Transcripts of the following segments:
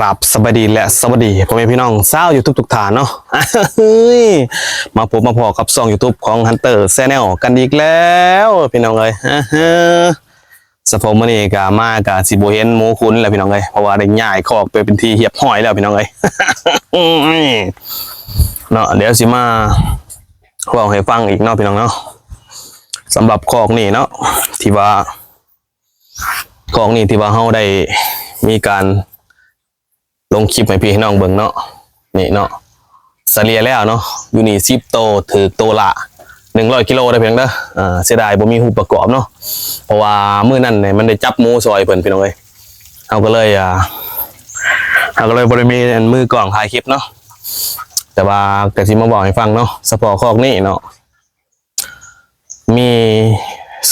ກາບສະບາຍດີ ແລະ ສະຫວັດດີພໍ່ແມ່ພີ່ນ້ອງຊາວຢູທູບທຸກທ່ານເນາະ. ມາພົບມາພໍ້ກັບຊ່ອງຢູທູບຂອງ Hunter Channel ກັນອີກແລ້ວພີ່ນ້ອງເອີຍ. ສະເພາະມື້ນີ້ກະມາກະຊິບໍ່ເຫັນໝູຂຸນແລ້ວພີ່ນ້ອງເອີຍ ເພາະວ່າໄດ້ຍ້າຍຄອກໄປເປັນທີ່ຮຽບຮ້ອຍແລ້ວພີ່ນ້ອງເອີຍ ເນາະ. ດຽວຊິມາເວົ້າໃຫ້ຟັງອີກເນາະພີ່ນ້ອງເນາະ. ສຳລັບຄອກນີ້ເນາະ ທີ່ວ່າ ຄອກນີ້ທີ່ວ່າເຮົາໄດ້ມີການລົງຄລິບໃຫ້ພີ່ໃຫ້ນ້ອງເບິ່ງເນາະ ນີ້ເນາະ ສະເລ່ຍແລ້ວເນາະ ຢູ່ນີ້ສິບໂຕ ຖືກໂຕລະໜຶ່ງຮ້ອຍກິໂລເດີພີ່ນ້ອງເດີ. ເສຍດາຍບໍ່ມີຮູບປະກອບເນາະ ເພາະວ່າມື້ນັ້ນນີ້ມັນໄດ້ຈັບໝູຊ່ອຍເພິ່ນພີ່ນ້ອງເອີຍ ເຮົາກໍເລີຍ ເຮົາກໍເລີຍບໍ່ໄດ້ມີອັນມືກ້ອງຖ່າຍຄລິບເນາະ. ແຕ່ວ່າກໍຊິມາເວົ້າໃຫ້ຟັງເນາະ ສະເພາະຄອກນີ້ເນາະ ມີ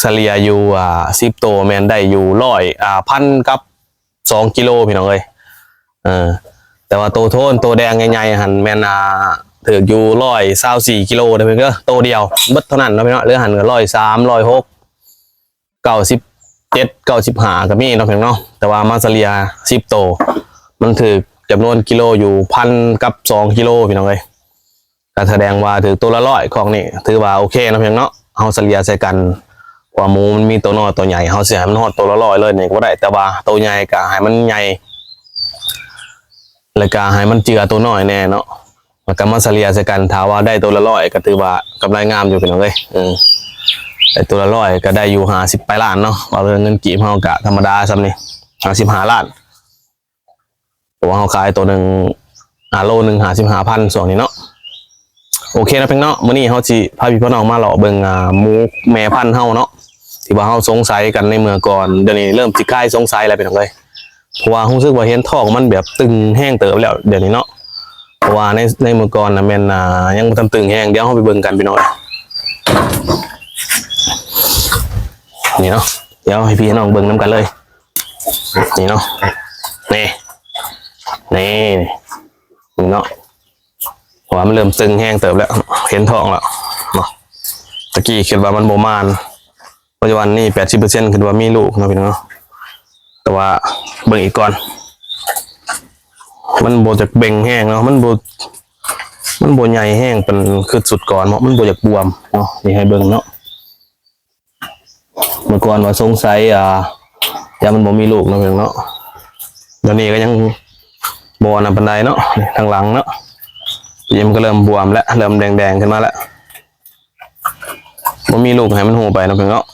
ສະເລ່ຍຢູ່ ອ່າ ສິບໂຕແມ່ນໄດ້ຢູ່ຮ້ອຍ ອ່າ ພັນກັບສອງກິໂລພີ່ນ້ອງເອີຍ. ເອີ ແຕ່ວ່າໂຕໂທນໂຕແດງໃຫຍ່ໆຫັ້ນແມ່ນ ອ່າ ຖືກຢູ່ຮ້ອຍຊາວສີ່ກິໂລເດີພີ່ນ້ອງເດີ ໂຕດຽວເບິດເທົ່ານັ້ນເນາະພີ່ນ້ອງ. ເຫຼືອຫັ້ນກໍຮ້ອຍສາມ ຮ້ອຍຫົກ ເກົ້າສິບເຈັດ ເກົ້າສິບຫ້າກໍມີເນາະພີ່ນ້ອງເນາະ. ແຕ່ວ່າມາສະເລ່ຍສິບໂຕ ມັນຖືກຈຳນວນກິໂລຢູ່ພັນກັບສອງກິໂລພີ່ນ້ອງເອີຍ. ກໍສະແດງວ່າຖືກໂຕລະຮ້ອຍ ຄອກນີ້ຖືວ່າໂອເຄເນາະພີ່ນ້ອງເນາະ. ເຮົາສະເລ່ຍໃສ່ກັນ ກວ່າໝູມັນມີໂຕນ້ອຍໂຕໃຫຍ່ ເຮົາຊິໃຫ້ມັນຮອດໂຕລະຮ້ອຍເລີຍນີ້ກໍບໍ່ໄດ້ ແຕ່ວ່າໂຕໃຫຍ່ກໍໃຫ້ມັນໃຫຍ່ ແລ້ວກໍໃຫ້ມັນເຈືອໂຕນ້ອຍແດ່ເນາະ ແລ້ວກໍມາສະເລ່ຍໃສ່ກັນ ຖ້າວ່າໄດ້ໂຕລະຮ້ອຍກໍຖືວ່າກຳໄລງາມຢູ່ພີ່ນ້ອງເອີຍ. ເອີ ໄດ້ໂຕລະຮ້ອຍກໍໄດ້ຢູ່ຫ້າສິບປາຍລ້ານເນາະ ວ່າເປັນເງິນກີບເຮົາກໍທຳມະດາສ່ຳນີ້ ຫ້າສິບຫ້າລ້ານ ເພາະວ່າເຮົາຂາຍໂຕໜຶ່ງ ອ່າ ໂລໜຶ່ງຫ້າສິບຫ້າພັນຊ່ວງນີ້ເນາະ. ໂອເຄເນາະພີ່ນ້ອງເນາະ ມື້ນີ້ເຮົາຊິພາພີ່ພານ້ອງມາເລາະເບິ່ງ ອ່າ ໝູແມ່ພັນເຮົາເນາະ ທີ່ວ່າເຮົາສົງໄສກັນໃນເມື່ອກ່ອນ ດຽວນີ້ເລີ່ມຊິຄາຍສົງໄສແລ້ວພີ່ນ້ອງເອີຍ. ເພາະວ່າຮູ້ສຶກວ່າເຫັນທ້ອງມັນແບບຕຶງແຮງເຕີບແລ້ວດຽວນີ້ເນາະ ເພາະວ່າໃນ ໃນເມື່ອກ່ອນນະແມ່ນ ອ່າ ຍັງບໍ່ທັນຕຶງແຮງ. ດຽວເຮົາໄປເບິ່ງກັນພີ່ນ້ອງ ນີ້ເນາະ ດຽວໃຫ້ພີ່ໃຫ້ນ້ອງເບິ່ງນຳກັນເລີຍ ນີ້ເນາະ ນີ້ ນີ້ ນີ້ເນາະ ເພາະວ່າມັນເລີ່ມຕຶງແຮງເຕີບແລ້ວ ເຫັນທ້ອງແລ້ວເນາະ. ຕະກີ້ຄິດວ່າມັນບໍ່ມານ ປັດຈຸບັນນີ້ແປດສິບເປີເຊັນ ຄິດວ່າມີລູກເນາະພີ່ນ້ອງເນາະ ແຕ່ວ່າເບິ່ງອີກກ່ອນ ມັນບໍ່ຈັກເບັ່ງແຮງເນາະ ມັນບໍ່ ມັນບໍ່ໃຫຍ່ແຮງປານຄືຊຸດກ່ອນເນາະ ມັນບໍ່ຢາກບວມເນາະ ນີ້ໃຫ້ເບິ່ງເນາະ. ເມື່ອກ່ອນວ່າສົງໄສ ອ່າ ຢ້ານມັນບໍ່ມີລູກເນາະພີ່ນ້ອງເນາະ ດຽວນີ້ກໍຍັງບໍ່ອັນນັ້ນປານໃດເນາະ ນີ້ທາງຫຼັງເນາະ ປີກມັນກໍເລີ່ມບວມແລ້ວ ເລີ່ມແດງໆຂຶ້ນມາແລ້ວ. ບໍ່ມີລູກໃຫ້ມັນຮູ້ໄປເນາະພີ່ນ້ອງເນາະ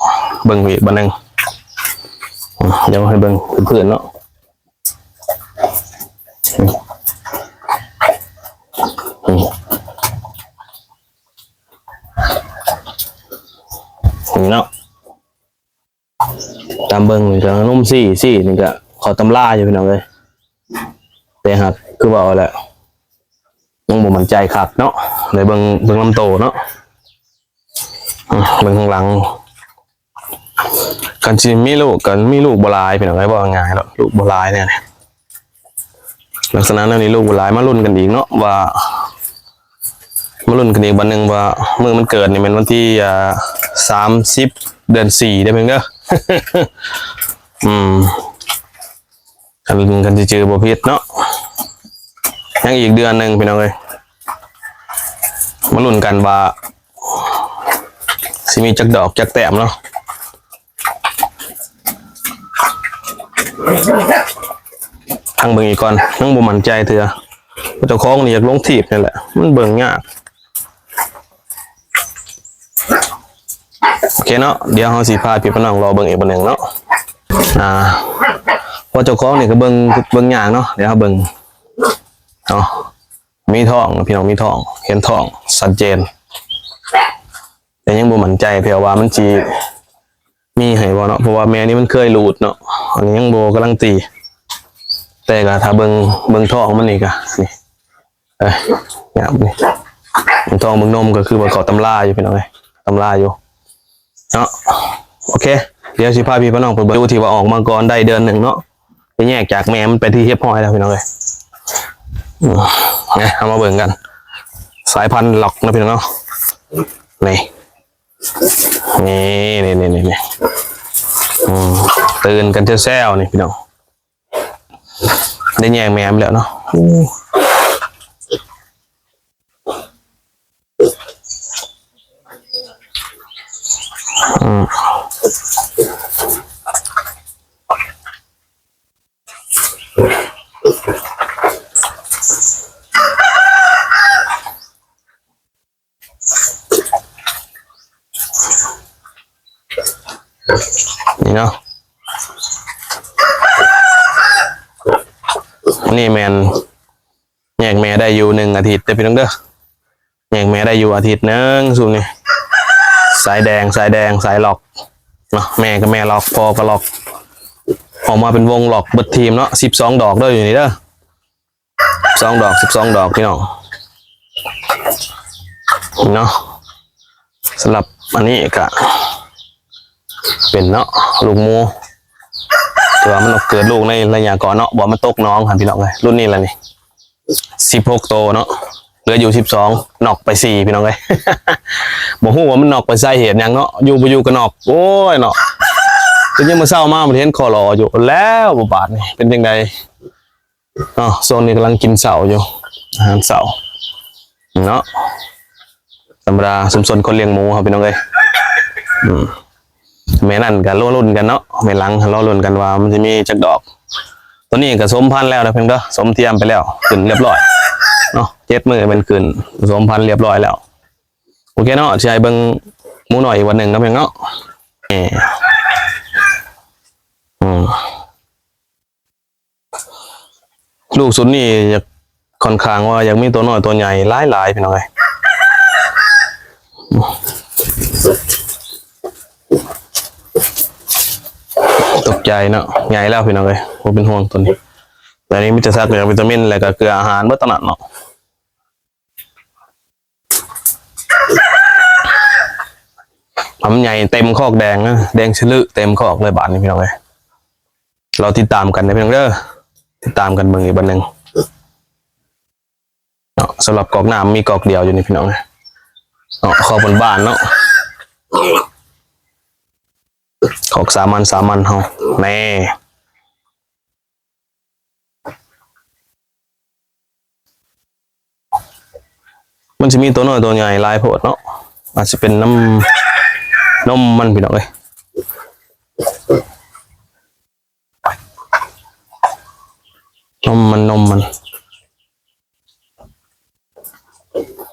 ເບິ່ງອີກບາດໜຶ່ງ ດຽວໃຫ້ເບິ່ງພື້ນໆເນາະ ນີ້ເນາະ ຕາມເບິ່ງນີ້ກໍນົມຊີ້ ຊີ້ນີ້ກໍເຂົ້າຕຳລາຢູ່ພີ່ນ້ອງເອີຍ ແຕ່ຫາກຄືເວົ້າແຫຼະ ຍັງບໍ່ໝັ້ນໃຈຄັກເນາະ ໄດ້ເບິ່ງ ເບິ່ງລຳໂຕເນາະ ອືມ ເບິ່ງຂ້າງຫຼັງ ຄັນຊິມີລູກກໍມີລູກບໍ່ຫຼາຍພີ່ນ້ອງເອີຍ ເວົ້າງ່າຍໆເນາະ ລູກບໍ່ຫຼາຍແນວນີ້. ລັກສະນະແນວນີ້ລູກບໍ່ຫຼາຍ ມາລຸ້ນກັນອີກເນາະ ວ່າ ມາລຸ້ນກັນອີກບາດໜຶ່ງວ່າມື້ມັນເກີດນີ້ແມ່ນວັນທີ ອ່າ ສາມສິບ ເດືອນສີ່ເດີພີ່ນ້ອງເດີ ອືມ ຄັນ ຄັນຊິຈື່ບໍ່ຜິດເນາະ ຍັງອີກເດືອນໜຶ່ງພີ່ນ້ອງເອີຍ ມາລຸ້ນກັນວ່າຊິມີຈັກດອກຈັກແຕ້ມເນາະ. ທາງເບິ່ງອີກກ່ອນ ຍັງບໍ່ໝັ້ນໃຈເທື່ອ ເຈົ້າຂອງນີ້ຢາກລົງທີບນີ້ແຫຼະ ມັນເບິ່ງຍາກ. ໂອເຄເນາະ ດຽວເຮົາຊິພາພີ່ພານ້ອງລໍເບິ່ງອີກບາດໜຶ່ງເນາະ ອ່າ ເພາະເຈົ້າຂອງນີ້ກໍເບິ່ງ ເບິ່ງຍາກເນາະ ດຽວເຮົາເບິ່ງເນາະ ມີທ້ອງພີ່ນ້ອງ ມີທ້ອງ ເຫັນທ້ອງຊັດເຈນ ແຕ່ຍັງບໍ່ໝັ້ນໃຈເທື່ອວ່າມັນຊິມີໃຫ້ບໍ່ເນາະ ເພາະວ່າແມ່ນີ້ມັນເຄີຍຫຼູດເນາະ ອັນນີ້ຍັງບໍ່ກາຣັນຕີ ແຕ່ກໍຖ້າເບິ່ງ ເບິ່ງທ້ອງມັນນີ້ກໍນີ້ ເອີຍ ຍາມນີ້ ເບິ່ງທ້ອງເບິ່ງນົມກໍຄືວ່າເຂົ້າຕຳລາຢູ່ພີ່ນ້ອງເອີຍ ຕຳລາຢູ່ເນາະ. ໂອເຄ ດຽວຊິພາພີ່ພານ້ອງໄປເບິ່ງຢູ່ທີ່ວ່າອອກມາກ່ອນໄດ້ເດືອນໜຶ່ງເນາະ ໄປແຍກຈາກແມ່ມັນໄປທີ່ຮຽບຮ້ອຍແລ້ວພີ່ນ້ອງເອີຍ ອືມ ເອົາມາເບິ່ງກັນ ສາຍພັນລັອກເນາະພີ່ນ້ອງເນາະ ນີ້ ນີ້ ນີ້ ອືມ ຕື່ນກັນແຊວໆນີ້ພີ່ນ້ອງ. ໄດ້ແຍກແມ່ມາແລ້ວເນາະ. ອືມ ນີ້ເນາະ ນີ້ແມ່ນແຍກແມ່ໄດ້ຢູ່ໜຶ່ງອາທິດເດີພີ່ນ້ອງເດີ. ແຍກແມ່ໄດ້ຢູ່ອາທິດໜຶ່ງຊຸມນີ້ ສາຍແດງ ສາຍແດງ ສາຍລັອກເນາະ. ແມ່ກໍແມ່ລັອກ ພໍ່ກໍລັອກ ອອກມາເປັນວົງລັອກເບິດທີມເນາະ. ສິບສອງດອກເດີ ຢູ່ນີ້ເດີ ສອງດອກ ສິບສອງດອກພີ່ນ້ອງເນາະ. ສຳລັບອັນນີ້ກະເປັນເນາະ ລູກໝູ ແຕ່ວ່າມັນເກີດລູກໃນໄລຍະກ່ອນເນາະ ບໍ່ ມັນຕົກໜອງຫັ້ນພີ່ນ້ອງເອີຍ. ລຸ້ນນີ້ລະນີ້ ສິບຫົກໂຕເນາະ ເຫຼືອຢູ່ສິບສອງ ນັອກໄປສີ່ພີ່ນ້ອງເອີຍ. ບໍ່ຮູ້ວ່າມັນນັອກໄປສາເຫດຫຍັງເນາະ ຢູ່ບໍ່ຢູ່ກໍນັອກ ໂອ້ຍເນາະ. ເປັນຫຍັງມື້ເຊົ້າມາບໍ່ເຫັນຄໍລໍຢູ່ ແລ້ວບາດນີ້ເປັນຈັ່ງໃດ? ເນາະ ຊ່ວງນີ້ກຳລັງກິນເຊົ້າຢູ່ ອາຫານເຊົ້າເນາະ. ທຳມະດາຊຸມຊົນຄົນລ້ຽງໝູເຮົາພີ່ນ້ອງເອີຍ. ອືມ ແມ່ນັ້ນກໍລໍລຸ້ນກັນເນາະ ແມ່ຫຼັງລໍລຸ້ນກັນວ່າມັນຊິມີຈັກດອກ. ຕົວນີ້ກໍສົມພັນແລ້ວນະເພິ່ນເດີ ສົມທຽມໄປແລ້ວ ຂຶ້ນລຽບຮ້ອຍເນາະ. ເຈັດມື້ແມ່ນຂຶ້ນ ສົມພັນລຽບຮ້ອຍແລ້ວ. ໂອເຄເນາະ ຊິໃຫ້ເບິ່ງໝູນ້ອຍອີກວັນໜຶ່ງເນາະເພິ່ນເນາະ. ເອີ ອືມ ລູກຊຸດນີ້ຢາກ ຂ້ອນຂ້າງວ່າຢາກມີໂຕນ້ອຍໂຕໃຫຍ່ຫຼາຍໆ ພີ່ນ້ອງເອີຍ. ຕົກໃຈເນາະ ໃຫຍ່ແລ້ວພີ່ນ້ອງເອີຍ ບໍ່ເປັນຫ່ວງໂຕນີ້. ແຕ່ນີ້ມີແຕ່ສັກຢາກວິຕາມິນ ແລ້ວກໍເກືອອາຫານເບິດຕະນັ້ນເນາະ. ອຳໃຫຍ່ເຕັມຄອກແດງນະ ແດງຊະລຶເຕັມຄອກເລີຍບາດນີ້ພີ່ນ້ອງເອີຍ. ລໍຕິດຕາມກັນເດີພີ່ນ້ອງເດີ ຕິດຕາມກັນເບິ່ງອີກບັດໜຶ່ງເນາະ. ສຳລັບກອກນ້ຳມີກອກດຽວຢູ່ນີ້ພີ່ນ້ອງເອີຍເນາະ ຄອກບ້ານໆເນາະ ຄອກສາມັນ ສາມັນເຮົາ ແນ່. ມັນຊິມີໂຕນ້ອຍໂຕໃຫຍ່ຫຼາຍໂພດເນາະ ອາດຊິເປັນນຳນົມມັນພີ່ນ້ອງເອີຍ ນົມມັນ ນົມມັນ.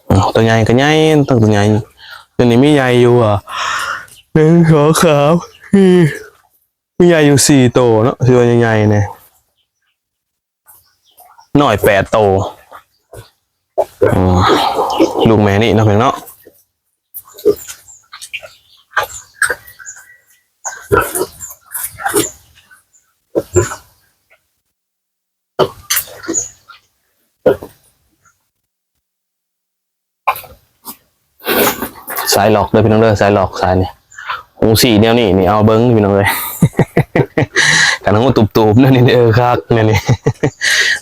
ອືມ ໂຕໃຫຍ່ກໍໃຫຍ່ ໂຕໃຫຍ່ ໂຕນີ້ມີໃຫຍ່ຢູ່ ອ່າ ໜຶ່ງ ສອງ ສາມ ສີ່ ມີໃຫຍ່ຢູ່ສີ່ໂຕເນາະ ຖືວ່າໃຫຍ່ໆ ແນ່ ນ້ອຍແປດໂຕ. ອືມ ລູກແມ່ນີ້ເນາະ ພີ່ນ້ອງເນາະ. ສາຍລັອກເດີພີ່ນ້ອງເດີ ສາຍລັອກສາຍນີ້ ຫູສີ່ແນວນີ້ນີ້ ເອົາເບິ່ງພີ່ນ້ອງເອີຍ ຄັນຫູຕູບໆ ແນວນີ້ເດີ ຄັກແນວນີ້.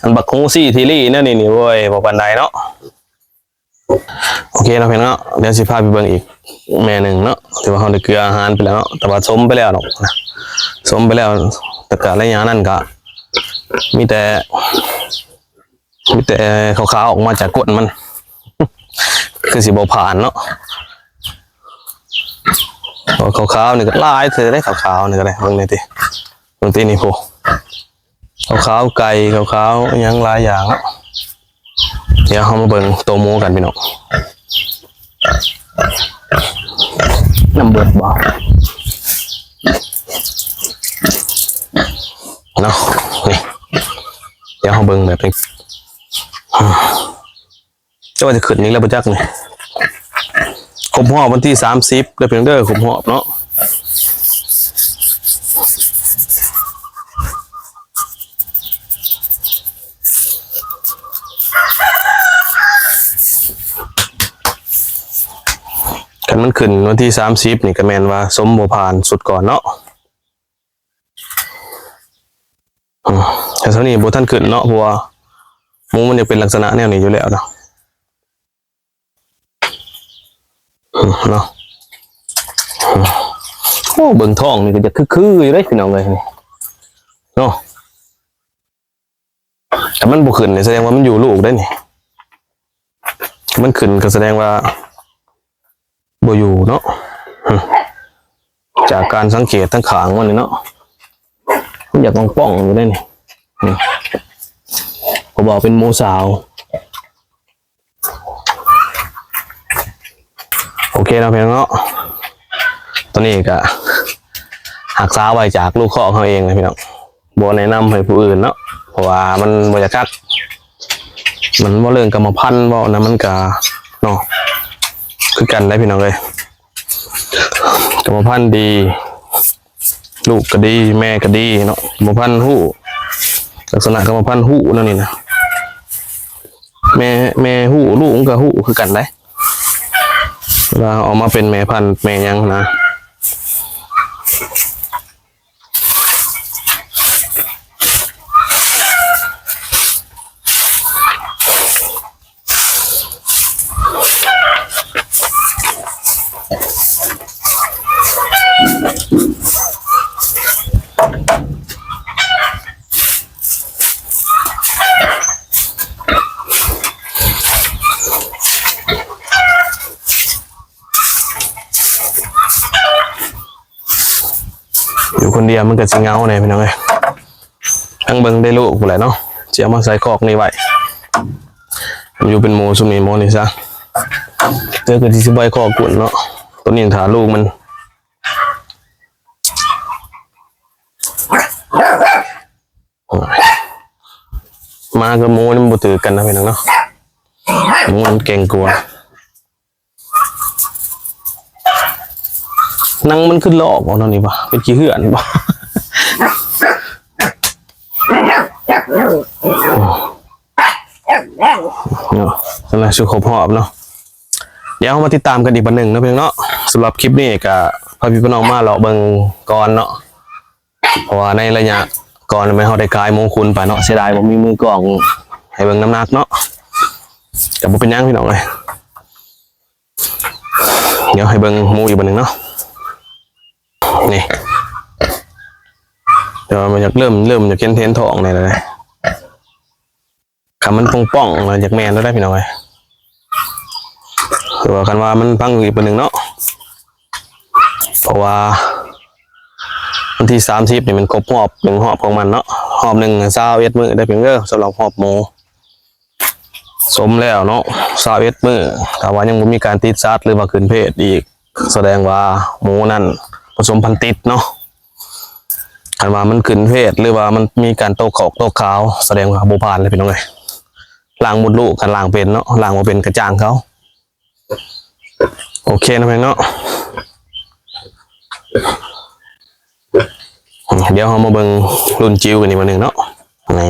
ອັນບັກຫູສີ່ທີລີແນວນີ້ນີ້ ໂອ້ຍ ບໍ່ປານໃດເນາະ. ໂອເຄເນາະພີ່ນ້ອງເນາະ ດຽວຊິພາໄປເບິ່ງອີກແມ່ໜຶ່ງເນາະ ຖືວ່າເຮົາໄດ້ເກືອອາຫານໄປແລ້ວເນາະ ແຕ່ວ່າສົມໄປແລ້ວເນາະ ສົມໄປແລ້ວ ແຕ່ກະໄລຍະນັ້ນກະມີແຕ່ ມີແຕ່ຂາວໆອອກມາຈາກກົ້ນມັນ ຄືຊິບໍ່ຜ່ານເນາະ. ຂາວໆນີ້ກໍຫຼາຍເທື່ອເດ້ ຂາວໆນີ້ກໍໄດ້ ເບິ່ງແດ່ຕິ ເບິ່ງຕິນີ້ພຸ້ນ ຂາວໆໄກ່ ຂາວໆອີ່ຫຍັງຫຼາຍຢ່າງເນາະ. ດຽວເຮົາມາເບິ່ງໂຕໝູກັນພີ່ນ້ອງ ນຳເບິດບໍ່ເນາະ ນີ້ ດຽວເຮົາເບິ່ງແບບນີ້ ຈະວ່າຈະຂຶ້ນອີກແລ້ວບໍ່ຈັກນີ້ ຄົບຮອບວັນທີສາມສິບເດີພີ່ນ້ອງເດີ ຄົບຮອບເນາະ. ຄັນມັນຂຶ້ນວັນທີສາມສິບນີ້ ກໍແມ່ນວ່າສົມບໍ່ຜ່ານຊຸດກ່ອນເນາະ. ອືມ ແຕ່ເທົ່ານີ້ບໍ່ທັນຂຶ້ນເນາະ ເພາະວ່າໝູມັນຈະເປັນລັກສະນະແນວນີ້ຢູ່ແລ້ວເນາະ ອືມ ເນາະ. ໂອ້ ເບິ່ງທ້ອງນີ້ກໍຈະຄືໆຢູ່ເດ້ພີ່ນ້ອງເອີຍ ນີ້ເນາະ. ຖ້າມັນບໍ່ຂຶ້ນນີ້ ສະແດງວ່າມັນຢູ່ລູກເດ້ນີ້. ມັນຂຶ້ນກໍສະແດງວ່າບໍ່ຢູ່ເນາະ. ຈາກການສັງເກດທາງຂ້າງມັນນີ້ເນາະ ມັນຢາກປ່ອງໆຢູ່ເດ້ນີ້. ອືມ ເພາະວ່າເປັນໝູສາວ. ໂອເຄເນາະພີ່ນ້ອງເນາະ, ຕົວນີ້ກະຮັກສາໄວ້ຈາກລູກຄອກເຮົາເອງນະພີ່ນ້ອງ, ບໍ່ແນະນຳໃຫ້ຜູ້ອື່ນເນາະ ເພາະວ່າມັນບໍ່ຢາກຮັກ. ມັນເວົ້າເລື່ອງກຳມະພັນເວົ້ານະ ມັນກະເນາະ ຄືກັນໄດ໋ພີ່ນ້ອງເອີຍ. ກຳມະພັນດີ ລູກກໍດີ ແມ່ກໍດີເນາະ. ກຳມະພັນຮູ້ ລັກສະນະກຳມະພັນຮູ້ແນວນີ້ນະ, ແມ່ ແມ່ຮູ້ ລູກມັນກໍຮູ້ຄືກັນໄດ໋ ເວລາເອົາມາເປັນແມ່ພັນແມ່ຫຍັງນະ. ຢູ່ຄົນດຽວມັນກໍຊິເຫງົາແດ່ພີ່ນ້ອງເອີຍ. ທັງເບິ່ງໄດ້ລູກພຸ້ນແຫຼະເນາະ, ຊິເອົາມາໃສ່ຄອກນີ້ໄວ້. ຢູ່ເປັນໝູຊຸມນີ້ໝູນີ້ຊະ, ເຈີກໍຊິໄວ້ຄອກກຸ້ນເນາະ. ຕົວນີ້ຖ້າລູກມັນ ໂອ້ຍ ໝາກັບໝູນີ້ມັນບໍ່ຖືກກັນນະພີ່ນ້ອງເນາະ, ໝູມັນເກັ່ງກວ່າ. ໜັງມັນຄືລອກບໍ່ເນາະນີ້ຫວາ, ເປັນຂີ້ເຫື່ອນບໍ່? ເນາະ ຊັ້ນລະ ສຸກຄົບຮອບເນາະ. ດຽວເຮົາມາຕິດຕາມກັນອີກບັດໜຶ່ງເນາະພີ່ນ້ອງເນາະ. ສຳລັບຄລິບນີ້ກະພາພີ່ນ້ອງມາເລາະເບິ່ງກ່ອນເນາະ, ເພາະວ່າໃນໄລຍະກ່ອນແມ່ນເຮົາໄດ້ຂາຍໝູຂຸນໄປເນາະ, ເສຍດາຍບໍ່ມີມືກ້ອງໃຫ້ເບິ່ງນ້ຳໜັກເນາະ. ກະບໍ່ເປັນຫຍັງພີ່ນ້ອງເອີຍ. ດຽວໃຫ້ເບິ່ງໝູອີກບັດໜຶ່ງເນາະ. ນີ້ ແຕ່ວ່າມັນຢາກເລີ່ມ ເລີ່ມຢາກເຫັນ ເຫັນທ້ອງແດ່ແລ້ວເດ້. ຄັນມັນປ່ອງໆ ແລ້ວຢາກແມ່ນແລ້ວໄດ໋ພີ່ນ້ອງເອີຍ. ຄືວ່າຄັນວ່າມັນພັງຢູ່ອີກບັດໜຶ່ງເນາະ, ເພາະວ່າວັນທີສາມສິບນີ້ມັນຄົບຮອບໜຶ່ງຮອບຂອງມັນເນາະ, ຮອບໜຶ່ງຊາວເອັດມື້ໄດ໋ພີ່ນ້ອງເອີຍ ສຳລັບຮອບໝູ. ສົມແລ້ວເນາະ ຊາວເອັດມື້, ຖ້າວ່າຍັງບໍ່ມີການຕິດສັດ ຫຼືວ່າຂຶ້ນເພດອີກ ສະແດງວ່າໝູນັ້ນປະສົມພັນຕິດເນາະ. ຄັນວ່າມັນຂຶ້ນເພດ ຫຼືວ່າມັນມີການຕົກຂອກຕົກຂາວ ສະແດງວ່າບໍ່ຜ່ານເລີຍພີ່ນ້ອງເອີຍ. ລ້າງມົດລູກ ຄັນລ້າງເປັນເນາະ, ລ້າງບໍ່ເປັນກະຈ້າງເຂົາ. ໂອເຄເນາະພີ່ນ້ອງເນາະ. ດຽວເຮົາມາເບິ່ງລຸ້ນຈິ້ວກັນອີກມື້ໜຶ່ງເນາະ. ນີ້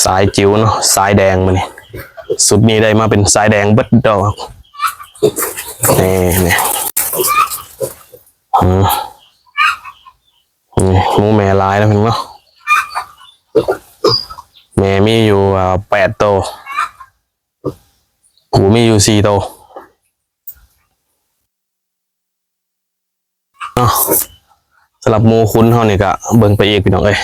ສາຍຈິ້ວເນາະ ສາຍແດງມື້ນີ້, ຊຸດນີ້ໄດ້ມາເປັນສາຍແດງເບິດດອກ. ນີ້ ນີ້ ອືມ ນີ້ ໝູແມ່ຫຼາຍແລ້ວເນາະ, ແມ່ມີຢູ່ ອ່າ ແປດໂຕ. ຜູ້ມີຢູ່ສີ່ໂຕເນາະ. ສຳລັບໝູຂຸນເຮົານີ້ກະເບິ່ງໄປອີກພີ່ນ້ອງເອີຍ,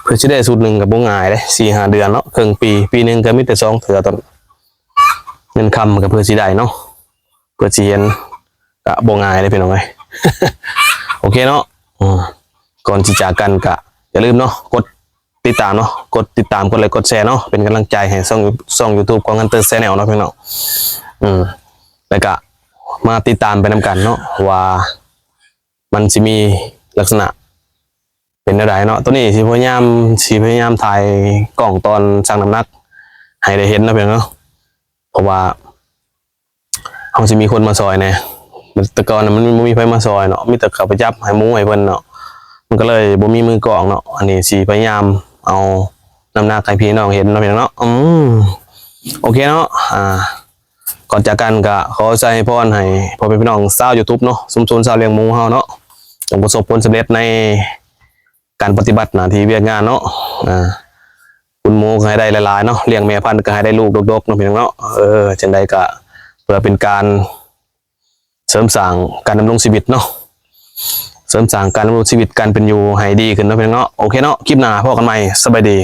ເພື່ອຊິໄດ້ຊຸດໜຶ່ງກະບໍ່ງ່າຍເດ້, ສີ່ຫ້າເດືອນເນາະ ເຄິ່ງປີ ປີໜຶ່ງກະມີແຕ່ສອງເທື່ອ ຕອນເງິນຄຳກະເພື່ອຊິໄດ້ເນາະ, ເພື່ອຊິເຫັນກະບໍ່ງ່າຍເດ້ພີ່ນ້ອງເອີຍ. ໂອເຄເນາະ, ອືມ ກ່ອນຊິຈາກກັນກະຢ່າລືມເນາະ ກົດ ຕິດຕາມເນາະ, ກົດຕິດຕາມ ກົດໄລ ກົດແຊເນາະ, ເປັນກຳລັງໃຈໃຫ້ຊ່ອງ ຊ່ອງຢູທູບຂອງ Hunter Channel ເນາະພີ່ນ້ອງ. ອືມ ແລ້ວກະມາຕິດຕາມໄປນຳກັນເນາະ ວ່າມັນຊິມີລັກສະນະເປັນແນວໃດເນາະ. ໂຕນີ້ຊິພະຍາຍາມ ຊິພະຍາຍາມຖ່າຍກ້ອງຕອນຊັ່ງນ້ຳໜັກໃຫ້ໄດ້ເຫັນເນາະພີ່ນ້ອງເນາະ, ເພາະວ່າ ເຮົາຊິມີຄົນມາຊ່ອຍແດ່. ແຕ່ກ່ອນນະ ມັນບໍ່ມີໃຜມາຊ່ອຍເນາະ, ມີແຕ່ເຂົ້າໄປຈັບໃຫ້ໝູໃຫ້ເພິ່ນເນາະ, ມັນກໍເລີຍບໍ່ມີມືກ້ອງເນາະ. ອັນນີ້ຊິພະຍາຍາມເອົານ້ຳໜັກໃຫ້ພີ່ນ້ອງເຫັນເນາະ ພີ່ນ້ອງເນາະ. ອືມ ໂອເຄເນາະ, ອ່າ ກ່ອນຈາກກັນກໍຂໍອວຍໄຊໃຫ້ພອນໃຫ້ພໍ່ແມ່ພີ່ນ້ອງຊາວຢູທູບເນາະ, ຊຸມຊົນຊາວລ້ຽງໝູເຮົາເນາະ, ຈົ່ງປະສົບຜົນສຳເລັດໃນ ການປະຕິບັດໜ້າທີ່ວຽກງານເນາະ. ອ່າ ຄຸນໝູກໍໃຫ້ໄດ້ຫຼາຍໆເນາະ, ລ້ຽງແມ່ພັນກໍໃຫ້ໄດ້ລູກດົກໆເນາະ ພີ່ນ້ອງເນາະ. ເອີ ຈັ່ງໃດກໍເພື່ອເປັນການເສີມສ້າງການດຳລົງຊີວິດເນາະ. ເສີມສ້າງການດຳລົງຊີວິດການເປັນຢູ່ໃຫ້ດີຂຶ້ນເນາະ ພີ່ນ້ອງເນາະ. ໂອເຄເນາະ ຄລິບໜ້າພໍ້ກັນໃໝ່ ສະບາຍດີ.